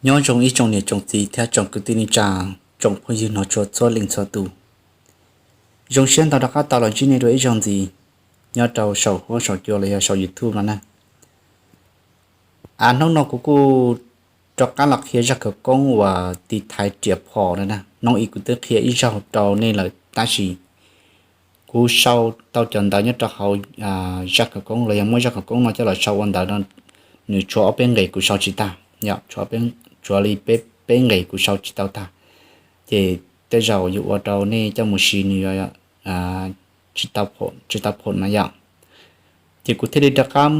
Nyob zoo ib tsoom niam tsoom txiv thiab tsoom kwv tij neej tsa, tsoom phooj ywg hnov tshua txhua leej txhua tus. Zoo siab ntau rov qab tau los ntsib nej dua ib zaug ntxiv nyob rau saum huab saum cua los yog saum YouTube no na. Hnub no kuv kuj rov qab los qhia zaj khawv koob uas tiv thaiv riam phom na. Hnub ib kuv twb qhia ib zaug rau nej lawm tab sis kuv sau tau cov ntawv nyob rau hauv zaj khawv koob los yog muab zaj khawv koob no coj los sau ua ntawv no, nws tshuav ob peb nqes kuv sau tsis tag, tshuav li peb nqes kuv sau tsis tau tag. Ces tej zaum yuav ua rau nej coj mus siv nws yuav tsis tau phom no yom. Ces kuv thiaj li rov qab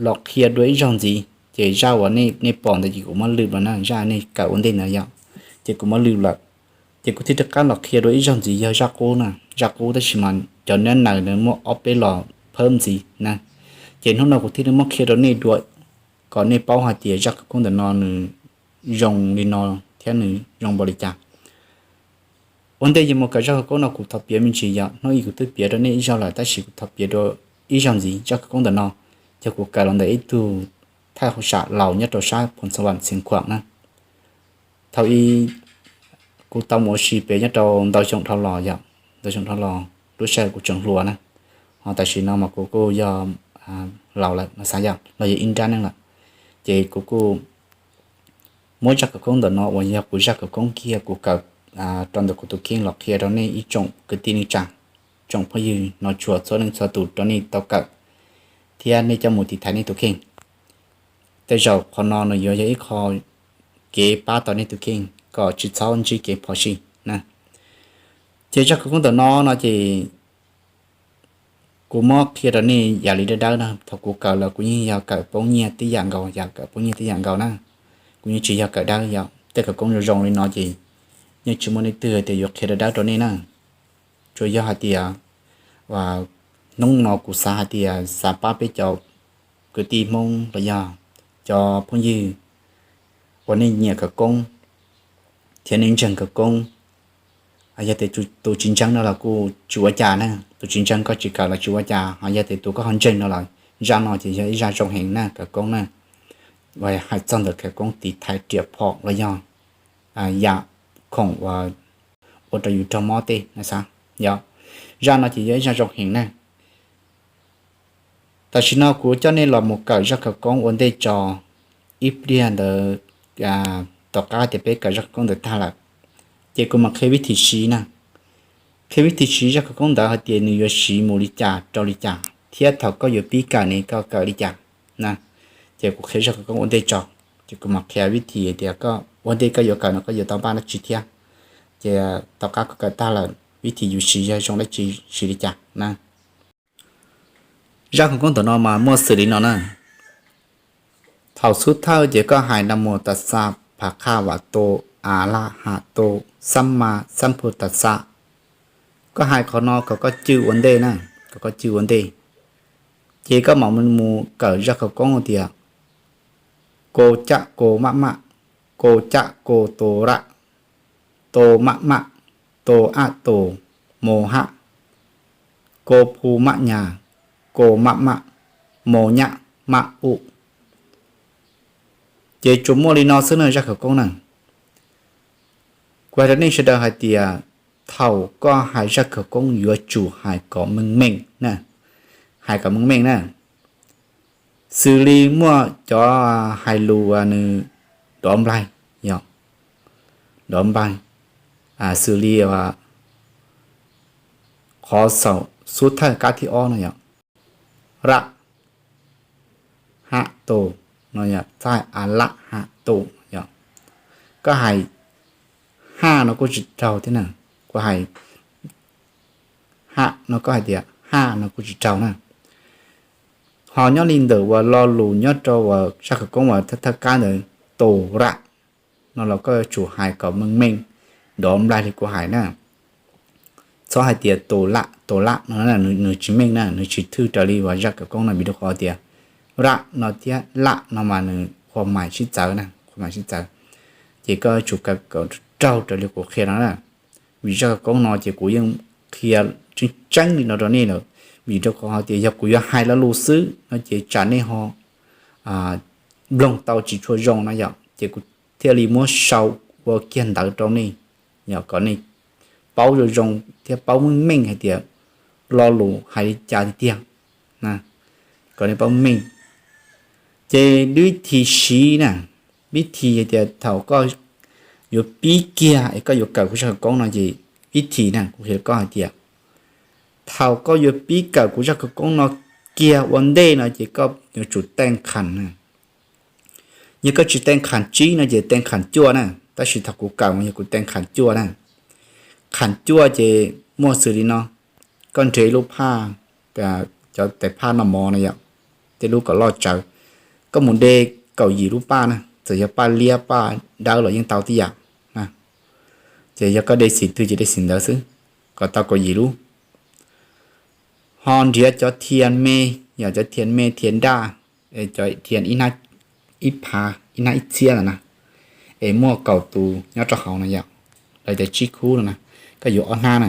los qhia dua ib zaug ntxiv, ces zaj uas nej pom ntawd ces kuv muab lwm lawm na, zaj nej kawm ua ntej ntawd yom, ces kuv muab lwm lawm. Ces kuv thiaj rov qab los qhia dua ib zaug ntxiv yog zaj qub na, zaj qub tab sis mas cov nab naws nws muaj ob peb los phawb ntxiv na. Ces hnub no kuv thiaj li muab qhia rau nej dua kom nej paub hais tias zaj khawv koob ntawm no nws zoo li no thiab nws zoo npaum li cas. Ua ntej yuav mus kawm zaj khawv koob no kuv thov piav me ntsis yom, hnub ib kuv twb piav rau nej ib zaug lawm tab sis kuv thov piav dua ib zaug ntxiv zaj khawv koob ntawm no. Yog kuv kawm los ntawm ib tug thawj hauj sam laus nyob rau sab Phoos Xas Vas Xeev Khuam na. Thaum ub kuv tau mus ua si pem nyob rau ntau xyoo dhau los yom, ntau xyoo dhau los lub sij hawm kuv tseem hluas na, ho tam sim no mas kuv kuj yog laus lawm no xav yom, los yog ib nrab neej lawm. Ces kuv kuj muab zaj khawv koob ntawm no uas yog kuv zaj khawv koob kiag kuv kawm rau ntawm kuv tus kheej los qhia rau nej ib tsoom kwv tij neej tsa, tsoom phooj ywg hnov tshua txhua leej txhua tus rau nej tau kawm, thiab nej coj mus tiv thaiv nej tus kheej. Tej zaum qhov no nws yuav yog ib qho kev pab tau nej tus kheej kom tsis txhob ntsib kev phom sij na. Ces zaj khawv koob ntawm no no ces kuv muab qhia rau nej yam li dawb dawb na, thaum kuv kawm los kuv yeej yog kawm poob nyiaj tib yam nkaus, yog kawm poob nyiaj tib yam nkaus na, kuv yeej tsis yog kawm dawb yom. Tej khawv koob zoo zoo li no ces yeej tsis muaj leej twg hais tias yuav qhia dawb dawb rau nej na. Tsuas yog hais tias hnub no kuv xav hais tias xav pab peb cov kwv tij Hmoob los yog cov phooj ywg uas nej nyiam khawv koob thiab nej ntseeg khawv koob. Yog tias tus tsis ntseeg no los kuj tsis ua cas na, tus tsis ntseeg koj tsis kawm los tsis ua cas, ho yog tias tus koj ho ntseeg no los zaj no ces yog ib zaj zoo heev na, khawv koob na, uas hais txog ntawm khawv koob tiv thaiv riam phom los yog yam khoom uas ua rau yus raug mob tej na xav. Yog, zaj no ces yog ib zaj zoo heev na. Tam sim no kuv coj nej los mus kawm zaj khawv koob ua ntej tso, ib pliag ntawd tom qab tias peb kawm zaj khawv koob ntawd tag lawm, ces kuv mam qhia vib thim siv na. Qhia vib thim siv zaj khawv koob ntawd hais tias nws yuav siv mus li cas rau li cas thiab thaum koj yuav pib kawm ne koj kawm li cas na. Ces kuv qhia zaj khawv koob ua ntej tso, ces kuv mam qhia vib thim tias koj ua ntej koj yuav kawm no koj yuav tau npaj dab tsi thiab, ces tom qab koj kawm tag lawm vib thim yus siv yog zoo dab tsi siv li cas na. Zaj khawv koob ntawm no mas muaj xws li no na. Thaum xub thawj ces koj hais na mos tas xas, phas khas vas tos, a las has tos, xab mas xab phu tas xas. Koj hais qhov no kom koj cwj ua ntej na, kom koj cwj ua ntej. Ces koj mam mus kawm zaj khawv koob tias, ko caj ko maj maj, ko caj ko to raj, to maj maj, to aj to, mo haj, ko phu maj nyas, ko maj maj, mo nyaj maj uj. Ces tsuas muaj li no xwb na zaj khawv koob na. Kuv hais rau nej sawv daws hais tias thaum koj hais zaj khawv koob yuav tsum hais kom meej meej na, hais kom meej meej na. Xws li muaj cov hais lus uas nws dov nplaig, yog, dov nplaig, xws li qhov saum xub thawj kab thib ob no yog, raj, haj tos, no yog, txhob hais a laj haj tos, yog. Koj hais haj no kuj tsis raug thiab na, kuv hais haj no koj hais tias haj no kuj tsis raug na. Ho nyob li ntawm uas lo lus nyob rau uas zaj khawv koob uas thawj thawj kab ntawd, tos raj, no los koj yuav tsum hais kom meej meej, dov nplaig li kuv hais na. Txhob hais tias tos laj tos laj no, nws tsis meej na, nws tsis thwj raws li uas zaj khawv koob no vim rau qhov tias raj no thiab laj no mas nws qhuas mais sib txawv na, qhuas mais sib txawv. Ces koj yuav tsum kawm kom raug raws li kuv qhia no na. Vim zaj khawv koob no ces kuv yeej qhia tseeb tseeb li no rau nej lawm, vim rau qhov hais tias yog kuv yuav hais lo lus xwb no ces tsam nej ho mloog tau tsis tshua zoo no yom. Ces kuv thiaj li muab sau ua kiag ntawv rau nej, yog kom nej paub zoo zoo thiab paub meej meej hais tias lo lus hais li cas tiag tiag, kom nej paub meej. Ces vib thi siv na, vib thi hais tias thaum koj yuav pib kiag es koj yuav kawm kuv zaj khawv koob no ces vib thi na, kuv qhia koj hais tias thaum koj yuav pib kawm kuv zaj khawv koob no kiag ua ntej no ces koj yuav tsum teej kham na. Yog koj tsis teej kham tsib no ces teej kham cuaj na, tab sis thaum kuv kawm mas yog kuv teej kham cuaj na. Kham cuaj ces muaj xws li no: koj nrhiav ib lub phaj, cov tais phaj noj mov no yom, tej lub kom loj tsawv, koj mus de kaum yim lub paj na, txawm yog paj liab paj dawb los yeej tau tib yam na. Ces yog koj de xim twg ces de xim ntawd xwb, kom tau kaum yim lub. Ho nrhiav cov thiav me, yog cov thiav me thiav daj, cov thiav ib phav ib hnab ib txhiab ntawd na, es muaj kaum tus nyob rau hauv no yom, lawv tias tsib khub no na, koj yuav ob hnab na,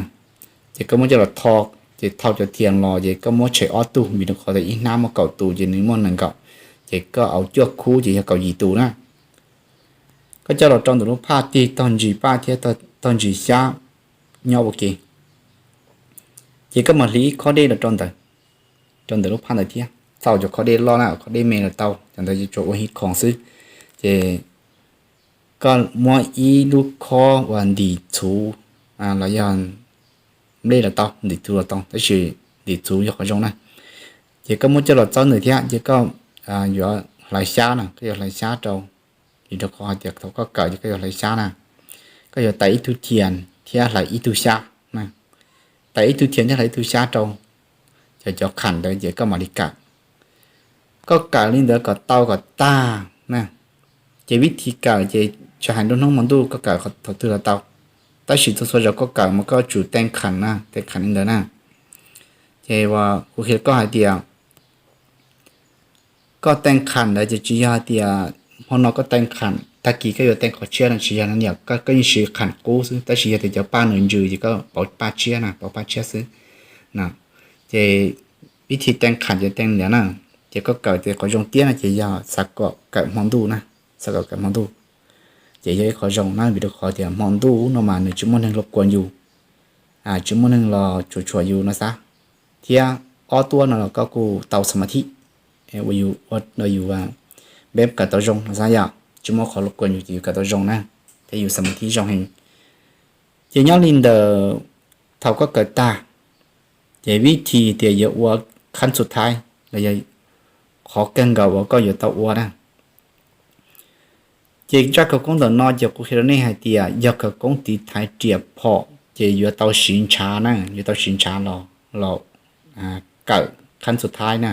ces koj muab coj los tho, ces thau cov thiav los ces koj muab tshem ob tug, vim rau qhov tias ib hnab muaj kaum tus ces nws muaj nees nkaum, ces koj au cuaj khub ces yog kaum yim tus na. Koj coj los rau ntawm lub phaj tig tog ntsis paj thiab tog ntsis xyab nyob ua ke. Ces koj mam hliv ib khob dej los rau ntawd, rau ntawm lub phaj ntawd thiab, txhaj cov khob dej loj na, khob dej me los tau, cov ntawd tsuas ua hiv khoom xwb. Ces koj muab ib lub khob uas ntim txhuv los yog nplej los tau, ntim txhuv los tau, tab sis ntim txhuv yog qhov zoo na. Ces koj muab coj los txawb ntawd thiab ces koj yuav hlawv xyab na, koj yuav hlawv xyab rau, vim rau qhov hais tias thaum koj kawm ces koj yuav hlawv xyab na. Koj yuav tais ib tug thiav thiab hlawv ib tug xyab na, tais ib tug thiav thiab hlawv ib tug xyab rau cov, cov kham ntawd ces koj mam li kawm. Koj kawm li ntawd kom tau kom tag na. Ces vib thi kawm ces tsis hais nruab hnub hmo ntuj koj kawm thaum twg los tau, tab sis txhua txhua zaus koj kawm mas koj tsum teej kham na, teej kham li ntawd na. Ces kuv qhia koj hais tias koj teej kham ntawd ces tsis yog hais tias hmo no koj teej kham tag kis koj yuav teej qhov tshiab no, tsis yog no, koj yeej siv kham qub xwb, tab sis yog tias cov paj nws ntsws ces koj pauv paj tshiab na, pauv paj tshiab xwb na. Ces vib thi teej kham ces teej li ntawd na. Ces koj kawm ces qhov zoo tiab no ces yog xav kom kawm hmo ntuj na, xav kom kawm hmo ntuj. Ces yog ib qho zoo na, vim rau qhov tias hmo ntuj no mas nws tsis muaj neeg los kuam yus, tsis muaj neeg los tsuam tsuam yus no xav. Thiab ob tuab no los koj kuj tau xam ma thib, ua yus, ua rau yus peb kawm tau zoo no xav yom, tsis muaj qhov los kuam yus ces yus kawm tau zoo na, thiab yus xam ma thib zoo heev. Ces nyob li ntawd, thaum koj kawm tag, ces vib thi tias yuav ua khab xu thaib los yog qhov kawg nkaus uas koj yuav tau ua na. Ces zaj khawv koob ntawm no ces kuv qhia rau nej hais tias yog khawv koob tiv thaiv riam phom ces yuav tau siv ntshav na, yuav tau siv ntshav los, los kawm khab xu thaib na.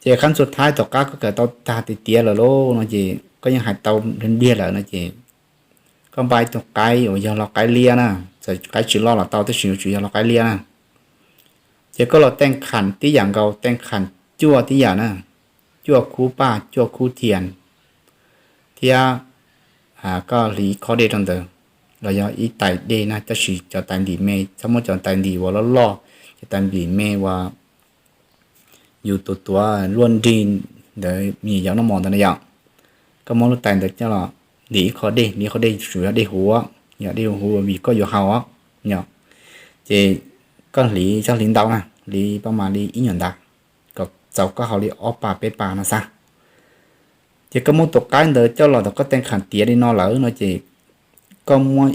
Ces khab xu thaib tom qab koj kawm tau tag tiav tiav lawm lauj no ces koj yeej hais tau npliag lawm no ces koj npaj ib tug qaib uas yog lau qaib liab na, txawm qaib tsis loj los tau tab sis yuav tsum yog lau qaib liab na. Ces koj los teej kham tib yam nkaus, teej kham cuaj tib yam na, cuaj khub paj cuaj khub thias, thiab koj hliv ib khob dej rau ntawd, los yog ib tais dej na, tab sis cov tais ntim me, txhob muab cov tais ntim uas loj loj, cov tais ntim me uas yus tuav tuav luaj nrig ntawd, me nyuam yaus noj mov ntawd na yom. Koj muab lub tais ntawd coj los ntim ib khob dej, ntim ib khob dej, tsuas yog dej huv, yog dej huv vim koj yuav haus yom. Ces koj hliv, txhob hliv ntau na, hliv pab mam li ib nyuag ntawd, kom txaus koj haus li ob pas peb pas no xav. Ces koj muab tus qaib ntawd coj los thaum koj teej kham tiav li no lawm no ces koj muab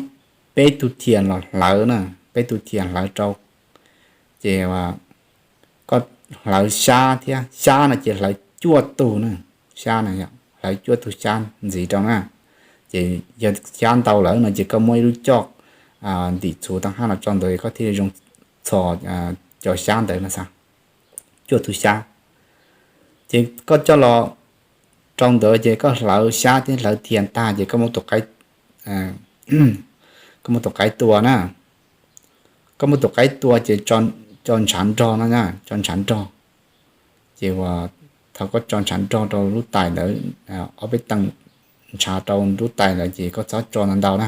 peb tug thias los hlawv na, peb tug thias hlawv rau. Ces koj hlawv xyab thiab, xyab no ces hlawv cuaj tug na, xyab na, hlawv cuaj tug xyab ntxiv rau na. Ces yog xyab ntau lawm no ces koj muab ib lub coj ntim txhuv tau hab los tso ntawd koj thiaj li zoo txhos cov xyab ntawd no xav, cuaj tug xyab. Ces koj coj los rau ntawd ces koj hlawv xyab thiab hlawv thias tag ces koj muab tus qaib, koj muab tus qaib tua na. Koj muab tus qaib tua ces tso ntshav nrog no na, tso ntshav nrog. Ces uas thaum koj tso ntshav nrog rau lub tais ntawd, ob peb teev ntshav rau lub tais ntawd ces koj txhob tso ntau ntau na.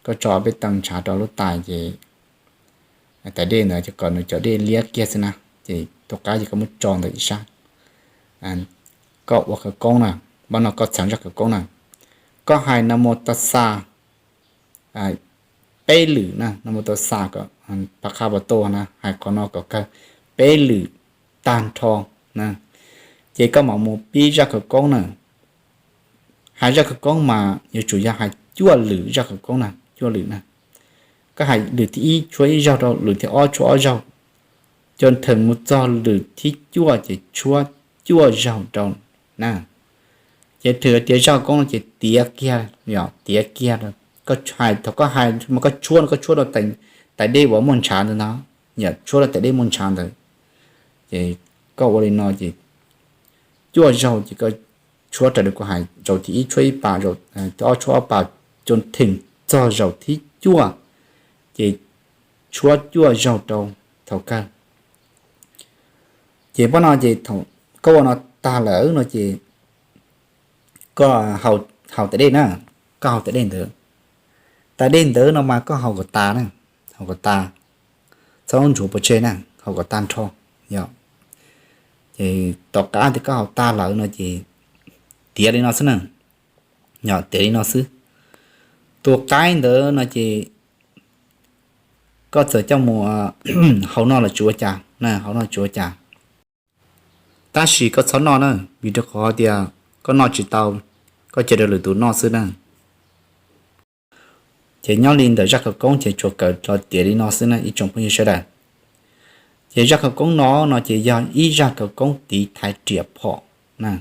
Koj tso ob peb teev ntshav rau lub tais ces tais dej ntawd ces kom nws cov dej liab kiag xwb na. Ces tus qaib ces koj muab tso ntawm ib sab. Koj ua khawv koob na, npaj no koj txheev zaj khawv koob na. koj hais na mo ta xa peb lwm na, na mo ta xa kom pab qha pas tuj na, hais qhov no kom kawg peb lwm tag nrho na, ces koj mam mus pib zaj khawv koob na. Hais zaj khawv koob mas yuav tsum yog hais cuaj lwm zaj khawv koob na, cuaj lwm na. Koj hais lwm thib ib tshuab ib zaug rau, lwm thib ob tshuab ob zaug, coo theem mus txog lwm thib cuaj ces tshuab cuaj zaug rau na. Ces thwm tias zaj khawv koob no ces tiav kiag, yog tiav kiag, koj hais thaum koj hais mas koj tshuab no koj tshuab rau tais dej uas muaj ntshav ntawd ntag, yog tshuab rau tais dej muaj ntshav ntawd. Ces koj ua li no ces cuaj zaug ces koj tshuab raws li kuv hais, zaum thib ib tshuab ib pas, zaum thib ob tshuab ob pas, coo theem txog zaum thib cuaj ces tshuab cuaj zaug rau thaum kawg. Ces pab no ces koj ua no tag lawm no ces koj haus tais dej na, koj haus tais dej ntawd. Tais dej ntawd no mas koj haus kom tas na, haus kom tas, txhob ntsuav pov tseg na, haus kom tag nrho, yog. Ces tom qab tias koj haus tag lawm no ces tiav li no xwb na, yog tiav li no xwb. Tus qaib ntawd no ces koj txawm coj mus haus noj los tsis ua cas na, haus noj tsis ua cas. Tab sis koj txhob noj na, vim rau qhov tias koj noj tsis tau, koj cia rau lwm tus noj xwb na. Ces nyob li ntawm zaj khawv koob ces tsuas kawm rau tiav li no xwb na ib tsoom phooj ywg sawv daws. Ces zaj khawv koob no no ces yog ib zaj khawv koob tiv thaiv riam phom na.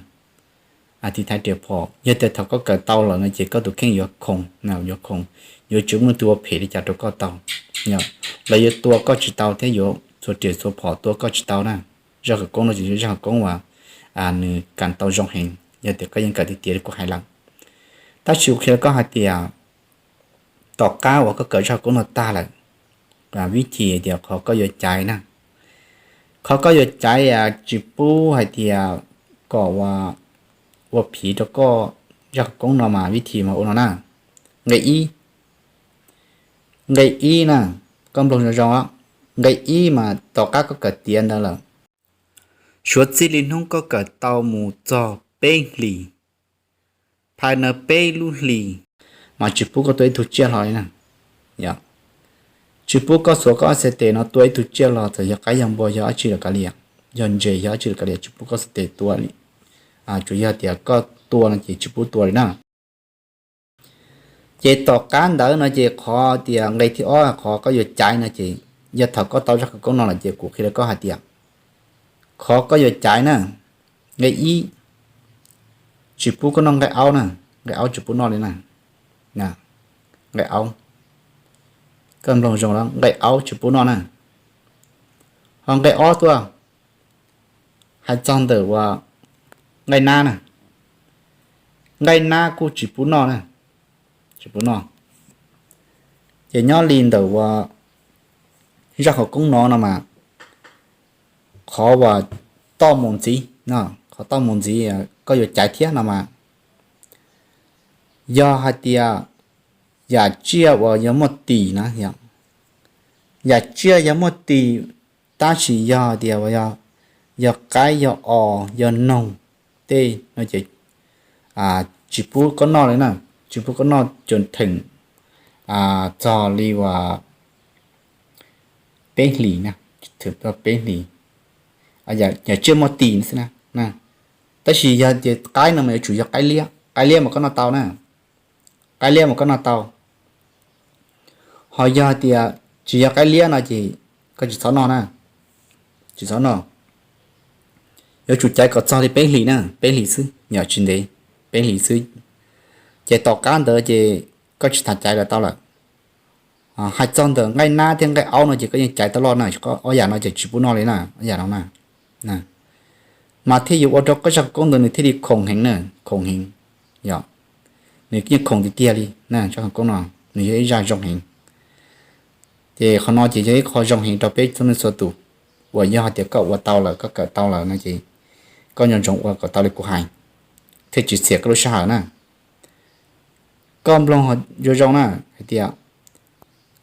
Tiv thaiv riam phom, yog tias thaum koj kawm tau lawm no ces koj tus kheej yuav khoom, yuav khoom, yuav tsis muaj tus ua phem li cas rau koj tau. Lawv yuav tua koj tsis tau thiab yuav txhua riam txhua phom tua koj tsis tau na. Zaj khawv koob no ces yog zaj khawv koob uas nws kawm tau zoo heev yog tias koj yeej kawm tiag tiag li kuv hais lawm. Tab sis kuv qhia rau koj hais tias tom qab uas koj kawm zaj khawv koob no tag lawm, vib thim tias qhov koj yuav caiv na, qhov koj yuav caiv tsis pub hais tias kom ua phiv rau koj zaj khawv koob no mas vib thim mas ua no na. Nqe ib, nqe ib na, koj mloog zoo zoo, nqe ib mas tom qab koj kawm tiav ntawd lawm, suav txij li hnub koj kawm tau mus txog peb hlis, phais ntawd peb lub hlis mas tsis pub koj tua ib tug tsiaj hlo li na. Tsis pub koj xuas koj ob txhais tes no tua ib tug tsiaj hlo, txawm yog qaib yog npua yog dab tsi los kav liam, yog ntses yog dab tsi los kav liam, tsis pub koj txhais tes tua li. Tsuas yog tias koj tua no ces tsis pub tua li na. Ces tom qab ntawd no ces qhov tias nqe thib ob qhov koj yuav caiv no ces yog thaum koj tau zaj khawv koob no lawm ces kuv qhia rau koj hais tias qhov koj yuav caiv na, nqe ib, tsis pub koj noj nqaij aub na, nqaij aub tsis pub noj li na. Nqaij aub, koj mloog zoo, nqaij aub tsis pub noj na. Ho nqe ob tuaj, hais txog ntawm uas nqaij nab na, nqaij nab kuj tsis pub noj na, tsis pub noj. Ces nyob li ntawm uas zaj khawv koob no no mas qhov uas toj mus ntxiv, qhov toj mus ntxiv koj yuav caiv thiab no mas yog hais tias yam tsiaj uas yog muaj tis na, yam tsiaj yog muaj tis, tab sis yog tias yog qaib yog os yog noog tej no ces tsis pub koj noj li na, tsis pub koj noj coo theem txog li uas peb hlis na, peb hlis, yam tsiaj muaj tis xwb na. Tab sis yog tias qaib no mas yuav tsum yog qaib liab, qaib liab mas koj noj tau na, qaib liab mas koj noj tau. Ho yog tias tsis yog qaib liab no ces koj tsis txhob noj na, tsis txhob noj. Yuav tsum caiv kom txog li peb hlis na, peb hlis xwb, yam tsis ntev, peb hlis xwb. Ces tom qab ntawd ces koj tsis tas caiv lawm tau lawm. Hais txog ntawm nqaij nab thiab nqaij aub no ces koj yeej caiv tau loj na, ob yam no ces tsis pub noj li na, ob yam no na. Mas thiaj yuav ua rau koj zaj khawv koob ntawd nws thiaj li khoom heev na, khoom heev. Yog, nws yeej khoom tiag tiag li na, zaj khawv koob no nws yog ib zaj zoo heev. Ces qhov no ces yog ib qho zoo heev rau peb txhua leej txhua tus uas yog hais tias koj ua tau lawm, koj kawm tau lawm no ces koj nco ntsoov ua kom tau li kuv hais, thiaj tsis txiam koj lub sij hawm na. Koj mloog zoo zoo na, hais tias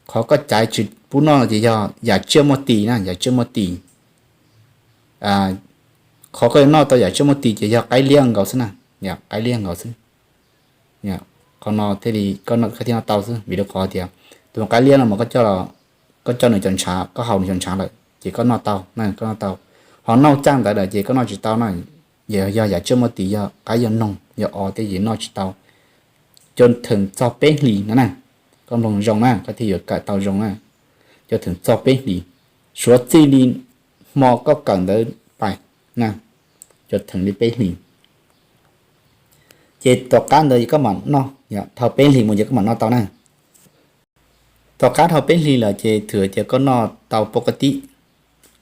qhov koj caiv tsis pub noj ces yog yam tsiaj muaj tis na, yam tsiaj muaj tis. Qhov koj yuav noj tau yam tsiaj muaj tis ces yog qaib liab nkaus xwb na, qaib liab nkaus xwb. Qhov no thiaj li koj thiaj noj tau xwb, vim rau qhov tias tus qaib liab no mas koj coj nws cov ntshav, koj haus nws cov ntshav lawm ces koj noj tau na, koj noj tau. Ho noj caj ntawd lawm ces koj noj tsis tau na. Yog yam tsiaj muaj tis, yog qaib yog noog yog os tej ces noj tsis tau. Cov theem txog peb hlis no na, koj mloog zoo na koj thiaj yuav kawm tau zoo na. Cov theem txog peb hlis, suav txij li hmo koj kawm ntawd pais na, cov theem li peb hlis. Ces tom qab ntawd koj mam noj, dhau peb hlis mus ces koj mam noj tau na. Tom qab dhau peb hlis lawm ces thwm tias koj noj tau pov ka tib.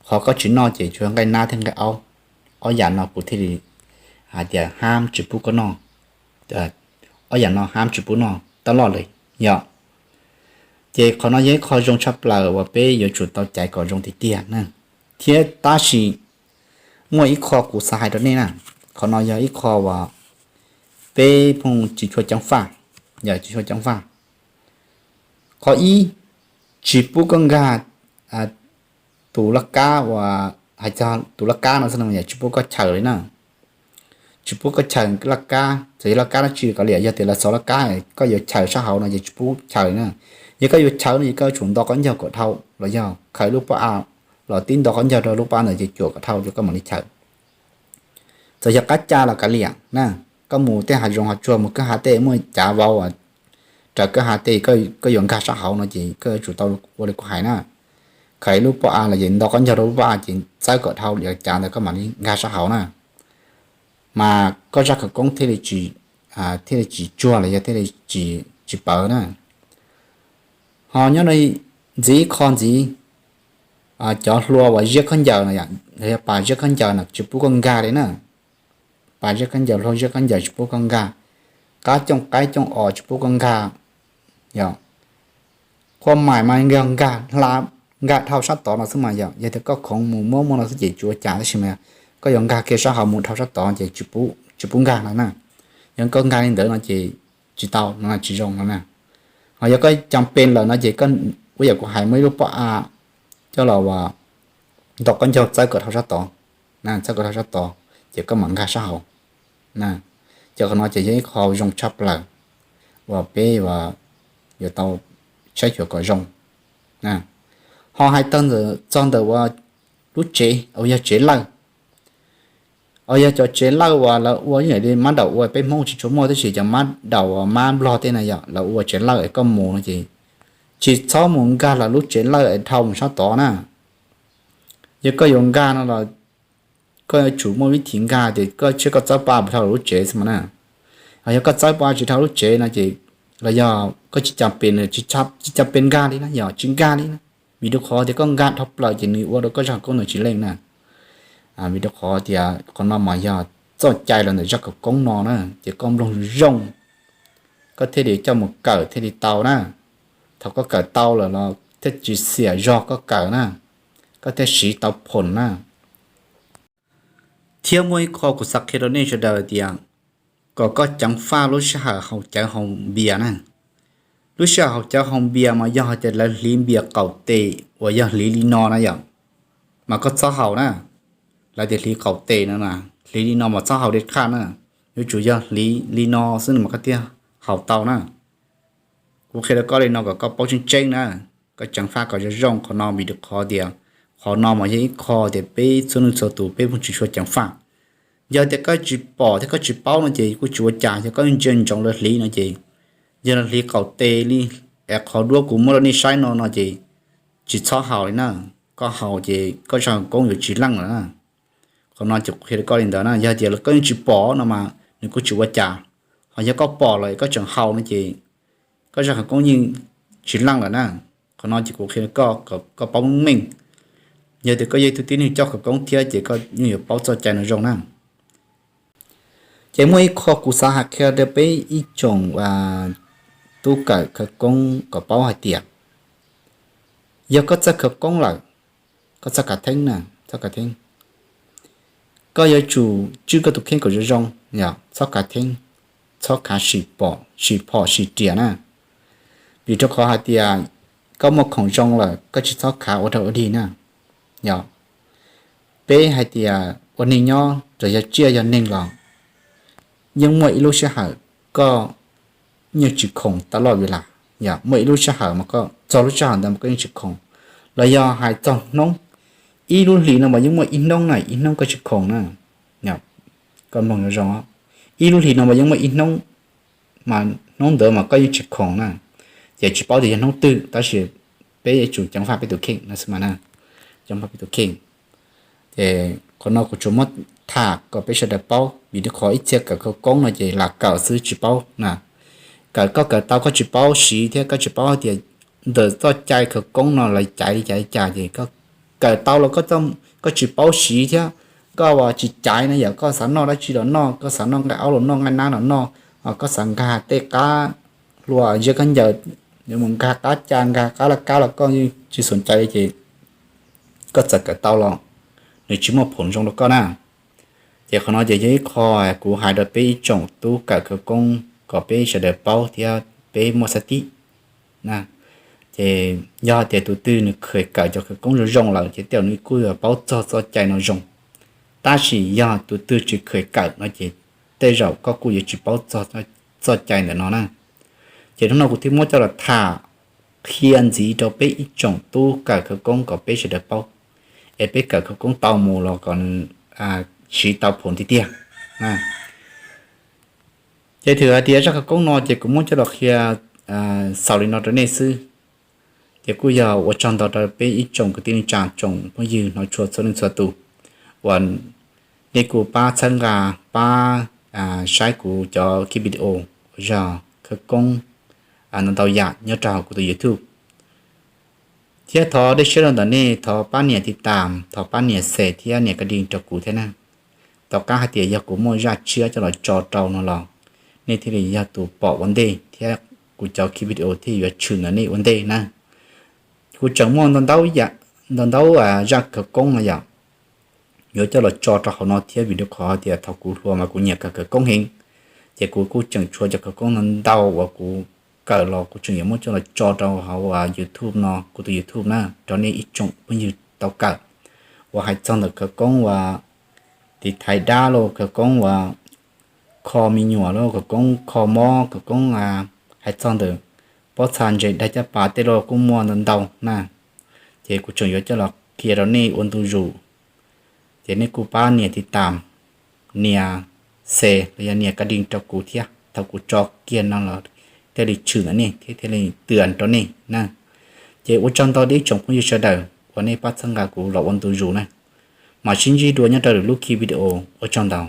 Qhov koj tsis noj ces tsuas nqaij nab thiab nqaij aub, ob yam no kuv thiaj li hais tias hab tsis pub koj noj, ob yam no hab tsis pub noj taj loj li yom. Ces qhov no yog ib qho zoo tshaj plaws uas peb yuav tsum tau caiv kom zoo tiag tiag na. Thiab tab sis muaj ib qho kuv xav hais rau nej na, qhov no yog ib qho uas peb phooj ywg tsis tshua ceev faj, yog tsis tshua ceev faj. Qhov ib, tsis pub koj nkag tus laj kab uas, hais txog tus laj kab no xwb no yog tsis pub koj chaws li na. Tsis pub koj chaws laj kab, txawm yog laj kab dab tsi ko li, yog tias lawv xov laj kab koj yuav chaws sab hauv no ces tsis pub chaws li na. Yog koj yuav chaws no ces koj yuav tsum nto qaub ncaug kom dhau los yog khaws lub pob av los tib nto qaub ncaug rau lub pob av ntawd ces cuam kom dhau ces koj mam li chaws. Txawm yog qab ca los kav liam na, koj mus tej hav zoov hav tsuag mus kwj ha tej muaj cav vau raws kwj ha tej, koj yuav nkag sab hauv no ces koj yuav tsum tau ua li kuv hais na. Khaws lub pob av los ces nto qaub ncaug rau lub pob av ces txawb kom dhau li cav ntawd koj mam li nkag sab hauv na. Mas koj zaj khawv koob thiaj li tsis tsuag los yog thiaj li tsis pawv na. Ho nyob ntxiv ib qho ntxiv, cov hlua uas ziab khaub ncaws no, yog pas ziab khaub ncaws no tsis pub koj nkag li na. Pas ziab khaub ncaws, hlua ziab khaub ncaws tsis pub koj nkag. Qab cooj qaib cooj os tsis pub koj nkag. Yog qhua mais mas yog nkag hla, nkag dhau sab tod no xwb mas yog, yog tias koj khoov mus muab muaj no xwb ces tsis ua cas, tab sis mas koj yuav nkag kiag sab hauv mus dhau sab tod ces tsis pub nkag no na. Yog koj nkag li ntawd no ces tsis tau no, tsis zoo no na. Ho yog koj cas pes lawm no ces ua yam kuv hais muaj ib lub pob av coj los nto qaub ncaug txawb kom dhau sab tod, txawb kom dhau sab tod ces koj mam nkag sab hauv. Ces qhov no ces yog ib qho zoo tshaj plaws uas peb yuav tau saib xyuas kom zoo. Ho hais txog ntawm uas lub tsev uas yog tsev lawj, uas yog cov tsev lawj uas lawv ua ib yam li mab daum ua, peb Hmoob tsis tshua muaj tab sis cov mab daum uas mab nplog tej na yom, lawv ua tsev lawj es koj mus no ces tsis txhob mus nkag lawv lub tsev lawj es dhau mus sab tod na. Yog koj yuav nkag no los koj yuav tsum muaj vib thim nkag tias koj tshiab koj txawb pob av puas dhau lub tsev xwb mas na. Ho yog koj txawb pob av tsis dhau lub tsev no ces los yog koj tsis cas pes, tsis cas pes nkag li na, yog tsis nkag li na. Vim rau qhov tias koj nkag dhau plaws ces nws ua rau koj zaj khawv koob ntawd tsis leej na. Vim rau qhov tias qhov no mas yog txoj cai los ntawm zaj khawv koob no na, ces koj mloog zoo koj thiaj li coj mus kawm thiaj li tau na. Thaum koj kawm tau lawm los thiaj tsis xiam zog koj kawm na, koj thiaj siv tau phoom na. Thiab muaj ib qho kuv xav qhia rau nej sawv daws tias kom koj ceev faj lub sij hawm haus cawv haus npias na. Lub sij hawm haus cawv haus npias mas yog hais tias lawv hliv npias qaum tes uas yog hliv li no na yom, mas koj txhob haus na. Lawv tias hliv qaum tes no na, hliv li no mas txhob haus dej qhaj na. Yuav tsum yog hliv li no xwb no mas koj thiaj haus tau na. Kuv qhia rau koj li no kom koj paub tseeb tseeb na, koj ceev faj kom zoo zoo qhov no vim rau qhov tias qhov no mas yog ib qho tias peb txhua leej txhua tus peb pheej tsis tshua ceev faj. Yog tias koj tsis pom thiab koj tsis paub no ces kuj tsis ua cas, yog koj ntsia ntsoov lawv hliv no ces yog lawv hliv qaum tes li es qhov duab kuv muab rau nej saib no no ces tsis txhob haus li na. Koj haus ces koj zaj khawv koob yuav tsis leej lawm na. Qhov no ces kuv qhia rau koj li ntawd na, yog tias koj yeej tsis pom no mas nws kuj tsis ua cas. Ho yog koj pom lawm koj tseem haus no ces koj zaj khawv koob yeej tsis leej lawm na. Qhov no ces kuv qhia rau koj kom koj paub meej meej. Yog tias koj yog ib tug tib neeg coj khawv koob thiab ces koj yeej yuav paub txoj cai no zoo na. Ces muaj ib qho kuv xav hais qhia rau peb ib tsoom tub kawm khawv koob kom paub hais tias yog koj txawj khawv koob lawm, koj txhob khav theeb na, txhob khav theeb. Koj yuav tsum tswj koj tus kheej kom zoo zoo, yog txhob khav theeb, txhob khav sim pom sim riam na. Vim rau qhov hais tias koj muaj khoom zoo lawm koj tsis txhob khav ua rag ua dig na. Yog peb hais tias ua neeg nyob txawm yog tsiaj yog neeg los yeej muaj ib lub sij hawm koj yeej tsis khoom tas loj vim lam, yog muaj ib lub sij hawm mas koj txog lub sij hawm ntawd mas koj yeej tsis khoom. Los yog hais txog hnub, ib lub hlis no mas yeej muaj ib hnub na, ib hnub koj tsis khoom na. Koj mloog zoo zoo, ib lub hlis no mas yeej muaj ib hnub, mas hnub ntawd mas koj yeej tsis khoom na. Ces tsis paub tias yog hnub twg tab sis peb yuav tsum ceev faj peb tus kheej no xwb mas na, ceev faj peb tus kheej. Ces qhov no kuv tsuas muab tham kom peb sawv daws paub vim rau qhov ib txhia kawm khawv koob no ces lam kawm xwb tsis paub na. Kawm koj kawm tau koj tsis paub siv thiab koj tsis paub hais tias ntawm txoj cai khawv koob no lawv caiv li cas li cas ces koj kawm tau los koj tsis paub siv thiab koj tsis caiv na, yog koj xav noj dab tsi los noj, koj xav noj nqaij aub los noj, nqaij nab los noj, koj xav nkag tej qab hlua ziab khaub ncaws, mus nkag qab ca nkag qab laj kab los koj yeej tsis xav caiv li ces koj txawm kawm tau los nws tsis muaj phoom zoo rau koj na. Ces qhov no ces yog ib qho kuv hais rau peb ib tsoom tub kawm khawv koob kom peb sawv daws paub thiab peb muaj xab tib. Ces yog hais tias tus twg nws kheev kawm cov khawv koob zoo zoo lawm ces tej zaum nws kuj yuav paub txog txoj cai no zoo. Tab sis yog tus twg tsis kheev kawm no ces tej zaum koj kuj yuav tsis paub txog txoj cai ntawm no na. Ces hnub no kuv thiaj muab coj los tham qhia ntxiv rau peb ib tsoom tub kawm khawv koob kom peb sawv daws paub, es peb kawm khawv koob tau mus los kom nws siv tau phoom tiag tiag. Ces thwm hais tias zaj khawv koob no ces kuv muab coj los qhia xaus li no rau nej xwb. Ces kuj yog ua tsaug ntau rau peb ib tsoom kwv tij neej tsa tsoom phooj ywg hnov tshua txhua leej txhua tus uas nej kuj pab txhawb nqa, pab saib kuv cov clip video uas yog khawv koob ntau ntau yam nyob rau hauv kuv tus YouTube. Thiab thov dej siab rau ntawm nej, thov pab nias tiv tam, thov pab nias share thiab nias ka ding rau kuv thiab na. Tom qab hais tias yog kuv muaj zaj tshiab coj los tso rau no los nej thiaj li yog tus pom ua ntej thiab kuv cov clip video thiaj yuav tshwm ntawm nej ua ntej na. Kuv tseem muaj ntau ntau zaj khawv koob no yom, yuav coj los tso rau hauv no thiab vim rau qhov tias thaum kuv hluas mas kuv nyiam kawm khawv koob heev. Ces kuv kuj tseem tshuav cov khawv koob no ntau uas kuv kawm los kuv tseem yuav muab coj los tso rau hauv YouTube no, kuv tus YouTube na, rau nej ib tsoom phooj ywg tau kawm, uas hais txog ntawm khawv koob uas tiv thaiv dab los khawv koob uas kho me nyuam los khawv koob kho mob khawv koob, hais txog ntawm pob txha ntses dag caj pas tej los kuj muaj ntau ntau na. Ces kuv tseem yuav coj los qhia rau nej ua ntu zus. Ces nej kuj pab nias tiv tam, nias share los yog nias ka ding rau kuv thiab thaum kuv tso kiag no los thiaj li tshwm ntawm nej thiab thiaj li tw rau nej na. Ces ua tsaug ntau rau ib tsoom phooj ywg sawv daws uas nej pab txhawb nqa kuv los ua ntu zus na. Mam sib ntsib dua nyob rau lwm lub clip video, ua tsaug ntau.